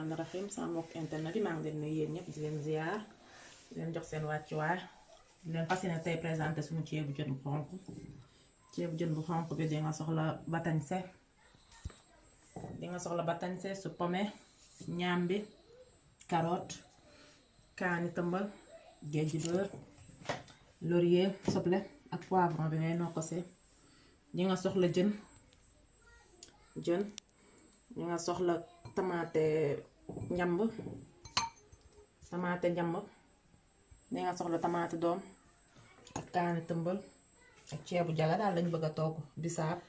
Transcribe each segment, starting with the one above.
Bismillahirrahmanirrahim sama mbokk internet yi maa ngi leen nuyu yéen ñëpp di leen ziar di leen jox seen wàccuwaay di leen fas yéene tey présenté suñu ceebu jën bu xonk. Ceebu jën bu xonk bi di nga soxla batañse su pome ñambi carotte kaani tëmbal géej beurre laurier soble ak poivron bi ngay nokkose. di nga soxla jën di nga soxla tamaate njamb di nga soxla tamaate doom ak kaani tëmbal ak ceebu jala daal lañ bëgg a togg bisaab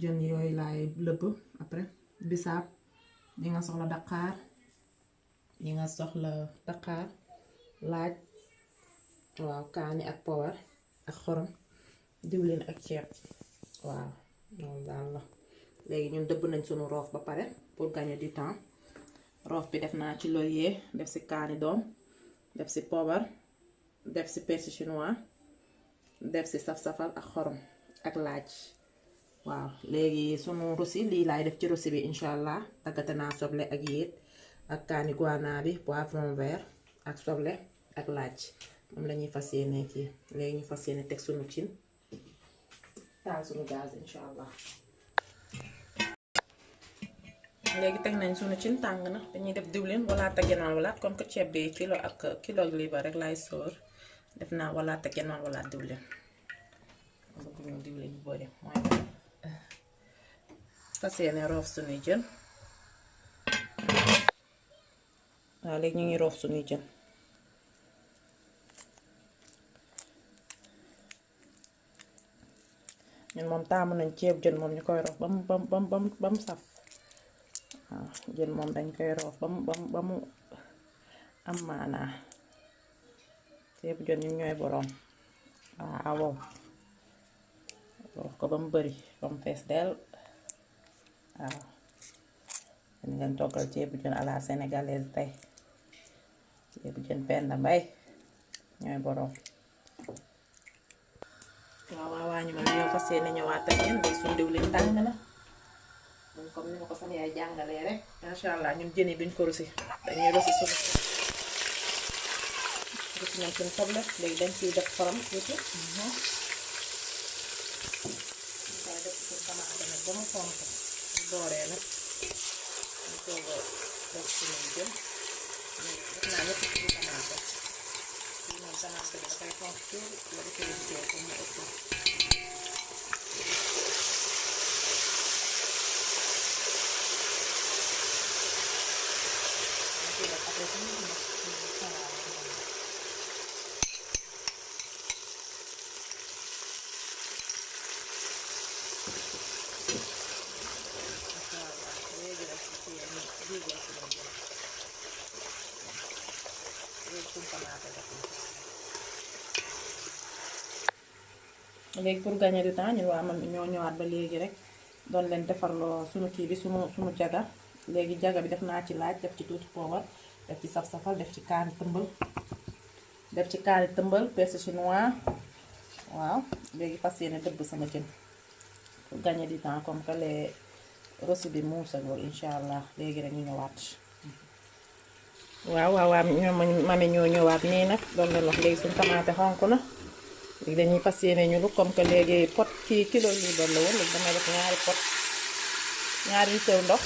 jën yooyu laay lëbb après bisaab di nga soxla daqaar laaj waaw kaani ak power ak xorom diwlin ak ceeb waaw loolu daal la. léegi ñun dëbb nañ sunu roof ba pare pour gagner du temps. roof bi def naa ci laurier def ci kaani doom def ci poobar def ci persil chinois def ci saf-safal ak xorom ak laaj. waaw léegi sunu rosi lii laay def ci rosi bi incha allah daggate naa soble ak yéet ak kaani guana bi poivron vert ak soble ak laaj moom lañuy fas yéene kii. léegi ñu fas yéene teg sunu cin taal sunu gaz incha allah. léegi teg nañ sunu cin tàng na dañuy def diwlin walaata genn walaat comme que ceeb bi kilo liibar rek laay sóor def naa walaata genn walaat diwlin bëgguñu diwlin bu bari mooy fas yéene roof sunuy jën. waaw léegi ñu ngi roof sunuy jën. ñun moom taamu nañ ceeb jën moom ñu koy roof ba mu saf. waaw jën moom dañ koy roof ba mu am maanaa. ceebu jën ñu ñooy boroom. waaw roof ko ba mu bari ba mu fees del. waaw dañ leen toggal ceebu jën à la sénégalaise tey. ceebu jën Penda Mbaye ñooy boroom. waaw ñu ma ñoo fas yéene ñëwaat ak yéen day suñu diwlin tàng na moom comme ni ma ko sama yaay jàngalee rek masha Allah ñun jën yi duñ ko rusi dañuy rusi suñu nañ suñu soble léegi dañ ciy def xorom tuuti day def suñu tamaate nag ba mu xonk dooree nag ñu toog a def suñu jën def naa ñetti suñu tamaate yi moom tamaate bi dafay xonk tuuti la defee liggéey comme mu ëpp. léegi pour gagner du temps ñun waa man ñoo ñëwaat ba léegi rek doon leen defarloo sunu kii bi sunu jaga. léegi jaga bi def naa ci laaj def ci tuuti poobar def ci saf-safal def ci kaani tëmbal persil chinois. waaw léegi fas yéene dëbb sama jën pour gagner du temps comme que les rosi bi muusagul incha allah. léegi rek ñu ñëwaat. waaw mami ñoo ñëwaat nii nag doon leen wax léegi suñu tamaate xonk na. léegi dañuy fas yéene ñu lu comme que léegi pot kii kilo liibar la woon léegi damay def ñaari litre ndox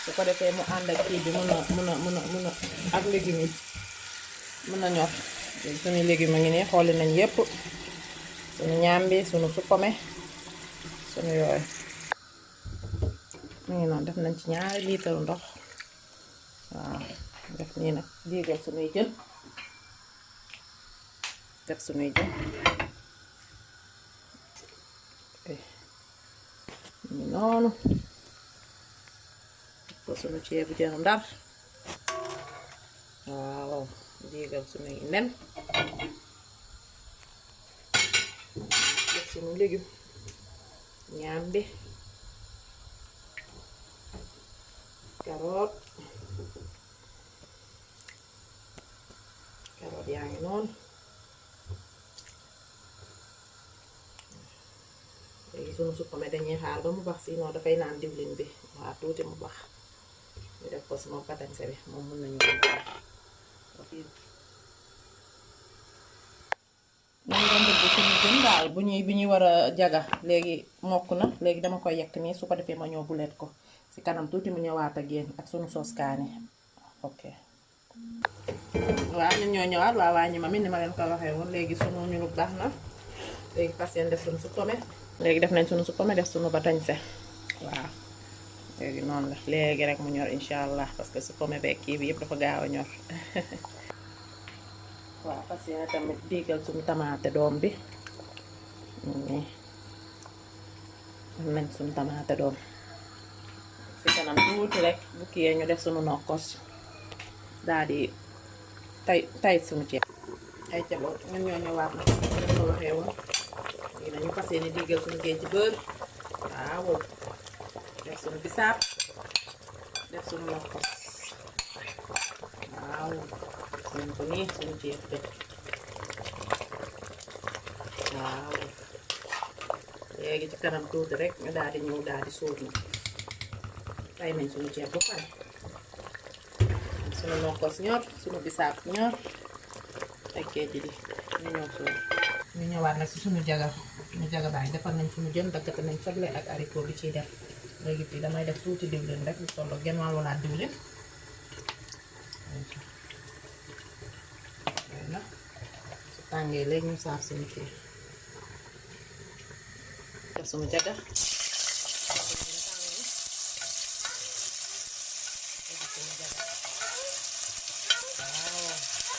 su ko defee mu ànd ak kii bi mën a ak légumes yi mën a ñor. léegi suñu légumes a ngi nii xooli nañ yépp suñu ñaambi suñu suppome suñu yooyu mu ngi noonu def nañ ci ñaari litre ndox. waaw def nii nag diigal suñuy jën def suñuy jën ñu noonu ko suñu ceebu jën Ndar. waaw diigal suñuy nen def suñu légume ñambi carotte yaa ngi noonu. léegi suñu suppame dañuy xaar ba mu bax sinon dafay naan diwlin bi waaw tuuti mu bax ñu def ko sama patañse bi moom mën nañu ok ñu ngi doon dëgg suñu jën daal bu ñuy war a jaga léegi mokk na léegi dama koy yekk nii su ko defee ma ñëw bulet ko ci kanam tuuti mu ñëwaat ak yéen ak suñu soos kaani ok waaw ñun ñoo ñëwaat waa wàññi ma mi ni ma leen ko waxee woon léegi sunu ñu baax na léegi fas yéene def suñu suppome léegi def nañ suñu suppome def suñu batañse waaw léegi noonu la léegi rek mu ñor incha allah parce que suppome beeg kii bi yëpp dafa gaaw a ñor waaw fas yéene tamit diigal suñu tamaate doom bi nii nañ suñu tamaate doom ci kanam tuuti rek bu kiyee ñu def suñu nokkos daal di tay suñu ceeb ay caboot ñun ñoo ñëwaat na ko waxee woon léegi nañu fas yéene diigal suñu géej ci beurre waaw def suñu bisaab def suñu nokkos waaw nañ ko nii suñu ceeb bi waaw léegi ci kanam tuuti rek ñu daal di ñëw daal di sóor na tay nañ suñu ceeb ba pare suñu nokkos ñor suñu bisaab ñor ak géej gi ñu ñëw sóor ñu ñëwaat nag si suñu jaga baay defar nañ suñu jën daggate nañ soble ak haricot bi ciy def léegi fii damay def tuuti diwlin rek ñu tollu genn wàll wala diwlin su tàngee léegi ñu saaf suñu kii def suñu jaga waaw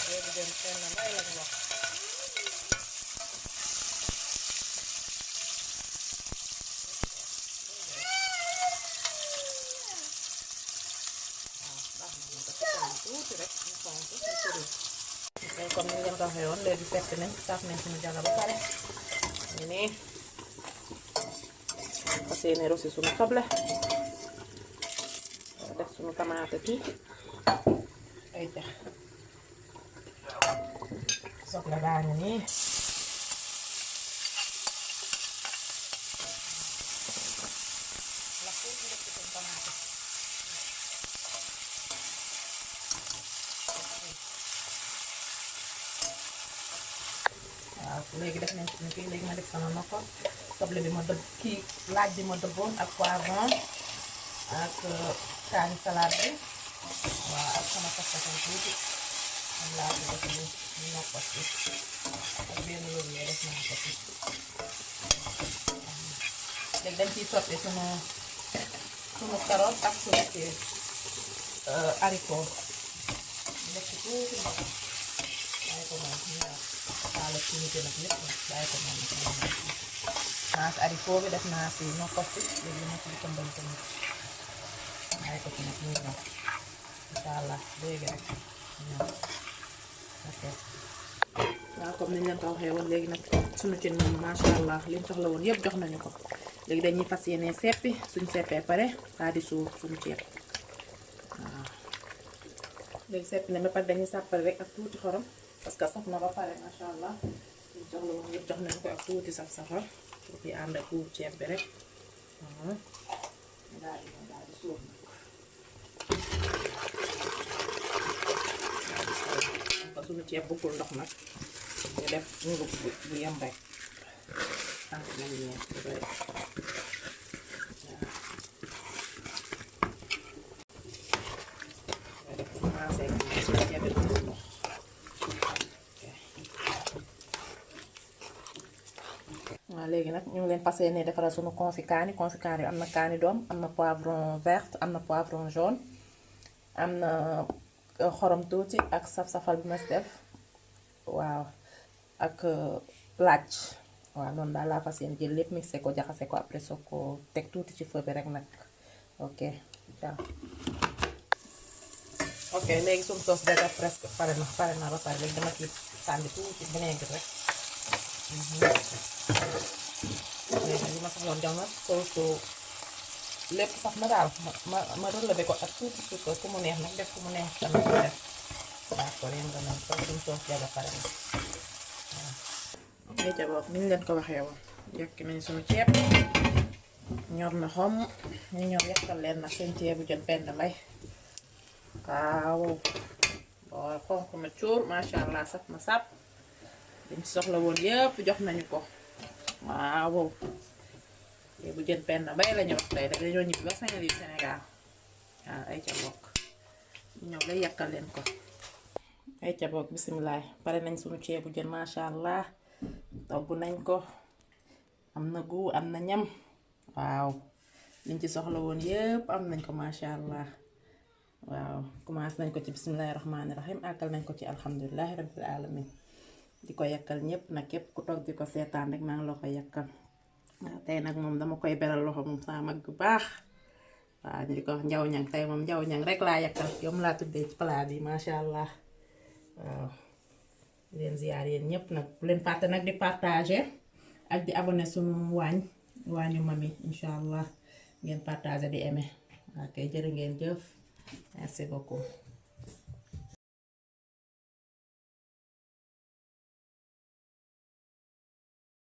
léegi jën seen na may lañ wax tuuti rek ñu fonk ñu tëri comme ni ngeen ko waxee woon léegi fekk nañ saaf nañ suñu jaga ba pare ñu nii fas yéene rosi suñu soble def suñu tamaate tuuti ay jax soble baa ngi nii la tuuti def ci suñu tamaate waaw léegi def nañ suñu kii léegi ma def sama nokko soble bi ma dëbb kii laaj bi ma dëbboon ak poivron ak kaani salade bi waaw ak sama pastakan tuuti am laa ko def ni ñu nokko si ak benn yoon yee def naa ko si léegi dañ ciy sotti suñu carotte ak suñu kii haricot def ci tuuti ndox bàyyi ko moom ñu taal ak suñu jën ak lépp bàyyi ko moom naa si haricot bi def naa si nokkos bi léegi ma ci di këmbal tamit bàyyi ko ci nag ñu ñor incha allah léegi rek ñor ok waaw comme niñ leen ko waxee woon léegi nag suñu cin moom macha allah liñ soxla woon yëpp jox nañu ko léegi dañuy fas yéene seppi suñu seppee pare daal di suur suñu ceeb waaw léegi seppi na ba pare dañuy sàppal rek ak tuuti xorom parce que saf na ba pare macha allah liñ soxla woon yëpp jox nañu ko ak tuuti saf-safal pour fi ànd ak tuuti ceeb bi rek waaw daal di suur na suñu ceeb bëggul ndox nag ñu def ngub bu yem rek tànk nañ ñeent bu bëri waaw def commencé suñu ceeb bi ndox waaw léegi nag ñu ngi leen passé ne defaral suñu confit kaani bi am na kaani doom am na poivron vert am na poivron jaune am na xorom tuuti ak saf-safal bi ma def waaw ak laaj waaw noonu daal laa fas yéene jël lépp mixé ko jaxase ko après soo ko teg tuuti ci feu bi rek nag ok waaw ok léegi suñu sauce déjà presque pare na ba pare léegi dama ci sànni tuuti vinaigre rek léegi li ma soxloon jox na sauce lépp sax na daal ma relevé ko ak tuuti suukar ku mu neex nag def ku mu neex tamit def d'accord yéen nga noonu comme suñu sauce jaga pare na waaw léegi boobu ni ñu leen ko waxee woon yekk nañ suñu ceeb ñor na xom ñu ñëw yekkal leen nag seen ceebu jën benn mbay waaw bool xonk na cuur masha Allah saf na sap liñ soxla woon yépp jox nañu ko waaw bu jën penn bay lañu wax tey dañoo ñibbi ba Saint-Louis Sénégal waaw ay ca bokk ñëw lay yàkkal leen ko ay ca bokk bisimilah pare nañ suñu ceebu jën masha Allah togg nañ ko am na gu am na ñam waaw liñ ci soxla woon yépp am nañ ko masha Allah waaw commencé nañ ko ci bismillahi rahmaani rahim àggal nañ ko ci alhamdulilahi rabbil alamin di ko yàkkal ñépp nag képp ku toog di ko seetaan rek maa ngi la ko yàkkal waaw tey nag moom dama koy beral loxo moom sama mag bu baax waaw ñu di ko wax njaw ñang tey moom njaw ñang rek laa yàkkal yow mu laa tuddee ci plat bi masha Allah waaw di leen ziyaar yéen ñépp nag bu leen fàtte nag di partager ak di abonné sunu waañu mami insha Allah ngeen partager di aimer ok jërë ngeen jëf merci beaucoup